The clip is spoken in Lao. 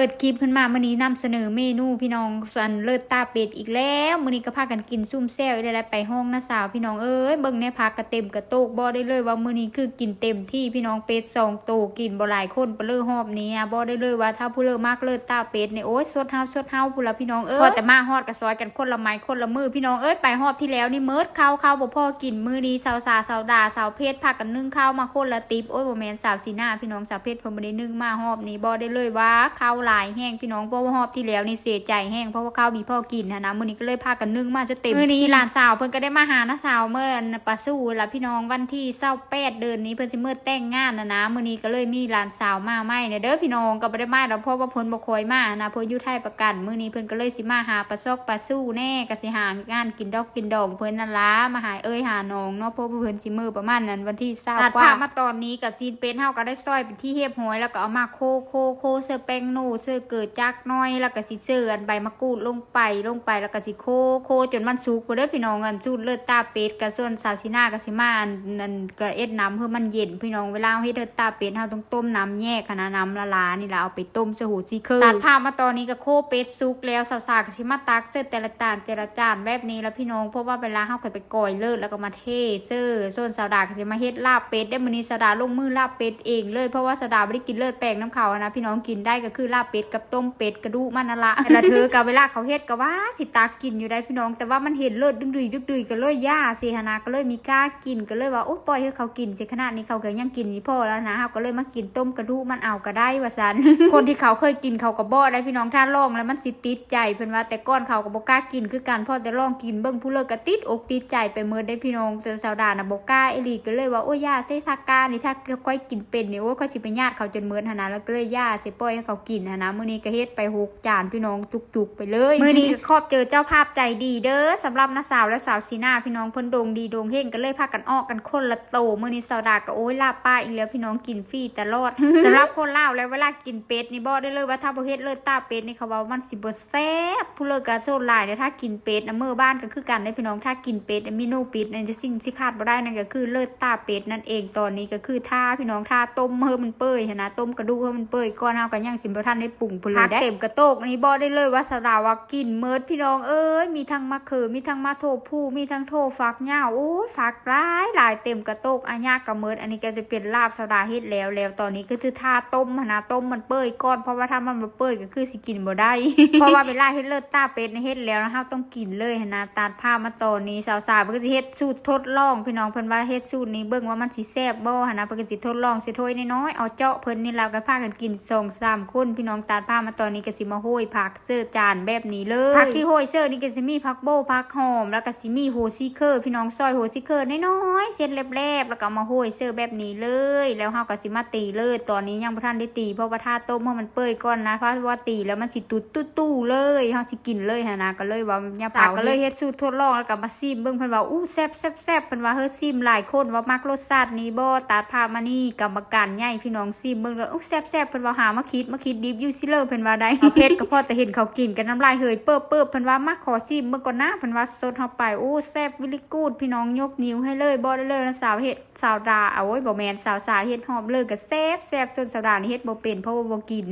ເປີດຄລິບຂຶ້ນມາມື້ນີ້ນຳສະເໜີເມນູພີ່ນ້ອງ ອັນເລີດຕາເປັດອີກແລ້ວ. ມື້ນີ້ກໍພາກັນກິນຊຸມແຊວອີກແລ້ວ ໄປຫ້ອງນ້າສາວພີ່ນ້ອງເອີຍ. ເບິ່ງແນ່ ຜັກກະເຕັມກະໂຕກ ບອກໄດ້ເລີຍວ່າມື້ນີ້ຄືກິນເຕັມທີ່ພີ່ນ້ອງ. ເປັດສອງໂຕ ກິນບໍ່ຫຼາຍຄົນປະເລີຮອບນີ້ ບອກໄດ້ເລີຍວ່າຖ້າຜູ້ເລີມັກເລີດຕາເປັດນີ້ ໂອ້ຍ ສົດເຮົາ ສົດເຮົາພຸ້ນລະພີ່ນ້ອງເອີຍ. ພໍແຕ່ມາຮອດກໍຊອຍກັນຄົນລະໄມ້ຄົນລະມື້ພີ່ນ້ອງເອີຍ. ໄປຮອບທີ່ແລ້ວນີ້ໝົດເຂົ້າ ເຂົ້າບໍ່ພໍກິນ. ມື້ນີ້ສາວສາ ສາວດາ ສາວເພັດ ພາກັນໜຶ້ງເຂົ້າມາຄົນລະຕິບ. ໂອ້ຍ ບໍ່ແມ່ນສາວສີໜ້າພີ່ນ້ອງ ສາວເພັດ ເພິ່ນບໍ່ໄດ້ໜຶ້ງມາຮອບນີ້ ບອກໄດ້ເລີຍວ່າເຂົ້າຫຼາຍແຮງພີ່ນ້ອງ. ເພາະວ່າຮອບທີ່ແລ້ວນີ້ເສຍໃຈແຮງ ເພາະວ່າເຂົ້າມີພໍກິນຫັ້ນນະ. ມື້ນີ້ກໍເລີຍພາກັນໜຶ້ງມາສະເຕັມ. ມື້ນີ້ຫຼານສາວເພິ່ນກໍໄດ້ມາຫານ້າສາວເມື່ອປະສູລະພີ່ນ້ອງ ວັນທີຊາວແປດເດືອນນີ້ ເພິ່ນຊິເມືອແຕ່ງງານຫັ້ນນະ. ມື້ນີ້ກໍເລີຍມີຫຼານສາວມາໃໝ່ແນ່ເດີພີ່ນ້ອງ ກໍບໍ່ໄດ້ມາດອກ ເພາະວ່າເພິ່ນບໍ່ຄ່ອຍມາຫັ້ນນະ ເພິ່ນຢູ່ໄທປະກັນ. ມື້ນີ້ເພິ່ນກໍເລີຍຊິມາຫາປະຊອກປະສູແນ່ ກໍຊິຫາງານກິນດອກກິນດອງເພິ່ນນັ້ນລະ ມາຫາເອີ່ຍຫານ້ອງເນາະ ເພາະວ່າເພິ່ນຊິເມືອປະມານນັ້ນ ວັນທີຊາວກວ່າ. ຕັດພາບມາຕອນນີ້ກໍຊີ້ນເປັດເຮົາກໍໄດ້ຊອຍເປັນທີ່ຮຽບຮ້ອຍ ແລ້ວກໍເອົາມາໂຄ ໂຄ ໂຄ ໃສ່ແປ້ງໂນ ໃສ່ເກີຈັກໜ້ອຍ ແລ້ວກໍຊິໃສ່ອັນໃບມະ ກູດລົງໄປ ລົງໄປ ແລ້ວກໍຊິໂຄ ໂຄຈົນມັນສຸກພຸ້ນເດີພີ່ນ້ອງ. ອັນສູດເລີດຕາເປັດກະ ສ່ວນສາວສີໜ້າກໍຊິມາ ອັນ ອັນກະເຮັດນ້ຳໃຫ້ມັນເຢັນພີ່ນ້ອງ. ເວລາເຮົາເຮັດເລີດຕາເປັດ ເຮົາຕ້ອງຕົ້ມນ້ຳແຍກຫັ້ນນະ ນ້ຳລະລານີ້ລະເອົາໄປຕົ້ມໃສ່ໂຫຊີເຄີ. ຕັດພາບມາຕອນນີ້ກໍໂຄເປັດສຸກແລ້ວ ສາວສາກໍຊິມາແຕ່ລະຈານ ແຕ່ລະຈານແບບນີ້ລະພີ່ນ້ອງ ເພາະວ່າເວລາເຮົາກໍໄປກອຍເລີດ ແລ້ວກໍມາເທໃສ່. ສ່ວນສາວດາກໍຊິມາເຮັດລາບເປັດເດ້. ມື້ນີ້ສາວດາລົງມືລາບເປັດເອງເລີຍ ເພາະວ່າສາວດາບໍ່ໄດ້ກິນເລືອດແປງນຳເຂົາຫັ້ນນະພີ່ນ້ອງ ກິນໄດ້ກໍຄືລາບເປັດກັບຕົ້ມເປັດ ກະດູກມັນຫັ້ນລະ. ແຕ່ລະເທື່ອກະເວລາເຂົາເຮັດກະວ່າຊິຕັກກິນຢູ່ໄດ໋ພີ່ນ້ອງ ແຕ່ວ່າມັນເຫັນເລືອດດຶກໆ ກະເລີຍຢ້ານຊີ້ຫັ້ນນະ ກະເລີຍມີກ້າກິນ ກະເລີຍວ່າ ໂອ້ຍ ປ່ອຍໃຫ້ເຂົາກິນຊິ ຂະໜາດນີ້ເຂົາກະຍັງກິນບໍ່ພໍແລ້ວນະ ເຮົາກະເລີຍມາກິນຕົ້ມກະດູກມັນເອົາກະໄດ້ວ່າຊັ້ນ. ຄົນທີ່ເຂົາເຄີຍກິນເຂົາກະບອກໄດ໋ພີ່ນ້ອງ ຖ້າລອງແລ້ວມັນຊິຕິດໃຈ ເພິ່ນວ່າ. ແຕ່ກ່ອນເຂົາກະບໍ່ກ້າກິນຄືກັນ ພໍແຕ່ລອງກິນເບິ່ງ ຜູ້ເລີກະຕິດອົກຕິດໃຈໄປໝົດເດ້ພີ່ນ້ອງ. ແຕ່ສາວດານະບໍ່ກ້າອີ່ຫຼີ ກະເລີຍວ່າ ໂອ້ຍ ຢ່າເຊ ຖ້າກ້ານີ້ ຖ້າຂ້ອຍກິນເປັນນີ້ ໂອ້ຍ ຂ້ອຍຊິໄປຍາດເຂົາຈົນໝົດຫັ້ນນະ ແລ້ວກະເລີຍຢ່າຊິ ປ່ອຍໃຫ້ເຂົາກິນຫັ້ນນະ. ມື້ນີ້ກະເຮັດໄປຫົກ ຈານພີ່ນ້ອງ ຈຸກໆໄປເລີຍ. ມື້ນີ້ກໍຂອບໃຈເຈົ້າພາບໃຈດີເດີ ສຳລັບນ້າສາວ ແລະ ສາວສີໜ້າພີ່ນ້ອງ ເພິ່ນດວງດີດວງເຮັງ ກໍເລີຍພາກັນອອກກັນຄົນລະໂຕ. ມື້ນີ້ສາວດາກໍ ໂອ້ຍ ລາບປາກອີກແລ້ວພີ່ນ້ອງ ກິນຟຣີຕະຫຼອດ. ສຳລັບຄົນລາວແລ້ວ ເວລາກິນເປັດນີ້ ບອກໄດ້ເລີຍວ່າ ຖ້າບໍ່ເຮັດເລີດຕາເປັດນີ້ ເຂົາວ່າມັນຊິບໍ່ແຊບ. ຜູ້ເລີກະສ່ວນຫຼາຍເດ້ ຖ້າກິນເປັດນະ ເມືອບ້ານກໍຄືກັນເດ້ພີ່ນ້ອງ ຖ້າກິນເປັດ ເມນູປິດ ອັນສິ່ງທີ່ຂາດບໍ່ໄດ້ນັ້ນກໍຄືເລີດຕາເປັດນັ້ນເອງ. ຕອນນີ້ກໍຄືຖ້າພີ່ນ້ອງ ຖ້າຕົ້ມໃຫ້ມັນເປື່ອຍຫັ້ນນະ ຕົ້ມກະດູກໃຫ້ມັນເປື່ອຍກ່ອນ ເຮົາກໍຍັງຊິບໍ່ທັນໄດ້ປຸງພຸ້ນເລີຍເດ້. ເຕັມກະໂຕກ ອັນນີ້ບອກໄດ້ເລີຍວ່າສາວດາວ່າກິນໝົດພີ່ນ້ອງເອີຍ ມີທັງໝາກເຂືອ ມີທັງໝາກຖົ່ວພູ ມີທັງຖົ່ວຝັກຍາວ ໂອ້ຍ ຝັກຫຼາຍໆ ເຕັມກະໂຕກ ອາຍາກະໝົດ. ອັນນີ້ກໍຈະເປັນລາບສາວດາເຮັດແລ້ວ ແລ້ວຕອນນີ້ກໍຄືຖ້າຕົ້ມຫັ້ນນະ ຕົ້ມມັນເປື່ອຍກ່ອນ ເພາະວ່າຖ້າມັນບໍ່ເປື່ອຍກໍຄືຊິກິນບໍ່ໄດ້ ເພາະວ່າເວລາເຮັດເລີດຕາເປັດນະ ເຮັດແລ້ວເຮົາຕ້ອງກິນເລີຍຫັ້ນນະ. ຕັດພາບມາຕອນນີ້ສາວສາເພິ່ນກໍຊິເຮັດສູດທົດລອງພີ່ນ້ອງ ເພິ່ນວ່າເຮັດສູດນີ້ເບິ່ງວ່າມັນຊິແຊບບໍ່ຫັ້ນນະ ເພິ່ນກໍຊິທົດລອງໃສ່ຖ້ວຍນ້ອຍໆ ເອົາເຈາະເພິ່ນນີ້ລະ ກໍພາກັນກິນສອງສາມຄົນພີ່ນ້ອງ. ຕັດພາບມາຕອນນີ້ກໍຊິມາໂຮຍຜັກ ເສີດຈານແບບນີ້ເລີຍ. ຜັກທີ່ໂຮຍເສີດນີ້ກໍຊິມີຜັກບົວ ຜັກຫອມ ແລ້ວກໍຊິມີຫົວຊີເຄີພີ່ນ້ອງ ຊອຍຫົວຊີເຄີນ້ອຍໆ ເສັ້ນແຫຼບໆ ແລ້ວກໍເອົາມາໂຮຍເສີດແບບນີ້ເລີຍ ແລ້ວເຮົາກໍຊິມາຕີເລີຍ. ຕອນນີ້ຍັງບໍ່ທັນໄດ້ຕີ ເພາະວ່າຖ້າຕົ້ມໃຫ້ມັນເປື່ອຍກ່ອນນະ ເພາະວ່າຕີແລ້ວມັນຊິຕຸດຕຸດຕູເລີຍ ເຮົາຊິກິນເລີຍຫັ້ນນະ ກໍເລີຍວ່າຢ່າພາວ ກໍເລີຍເຮັດສູດທົດລອງ ແລ້ວກໍມາຊີມເບິ່ງ ເພິ່ນວ່າ ອູ້ ແຊບໆໆ ເພິ່ນວ່າ ເຮີ ຊີມຫຼາຍຄົນວ່າມັກລົດຊາດນີ້ບໍ່. ຕັດພາບມານີ້ກຳມະການໃຫຍ່ພີ່ນ້ອງ ຊີມເບິ່ງແລ້ວ ອູ້ ແຊບໆ ເພິ່ນວ່າ ຫາມາຄິດ ມາຄິດດິບຢູ່ຊິເລີ ເພິ່ນວ່າໄດ໋. ເຮົາເພັດກໍພໍແຕ່ເຫັນເຂົາກິນກໍນ້ຳລາຍເຫີຍເປີບໆ ເພິ່ນວ່າ ມາຂໍຊີມເບິ່ງກ່ອນນະ ເພິ່ນວ່າ ສົດເຮົາໄປ. ໂອ້ ແຊບ very good ພີ່ນ້ອງ ຍົກນິ້ວໃຫ້ເລີຍ ບອກໄດ້ເລີຍນະ ສາວເຮັດ ສາວດາ ໂອ້ຍ ບໍ່ແມ່ນ ສາວສາເຮັດຮອບເລີຍກໍແຊບໆ ສ່ວນສາວດານີ້ເຮັດບໍ່ເປັນ ເພາະວ່າບໍ່ກິນ.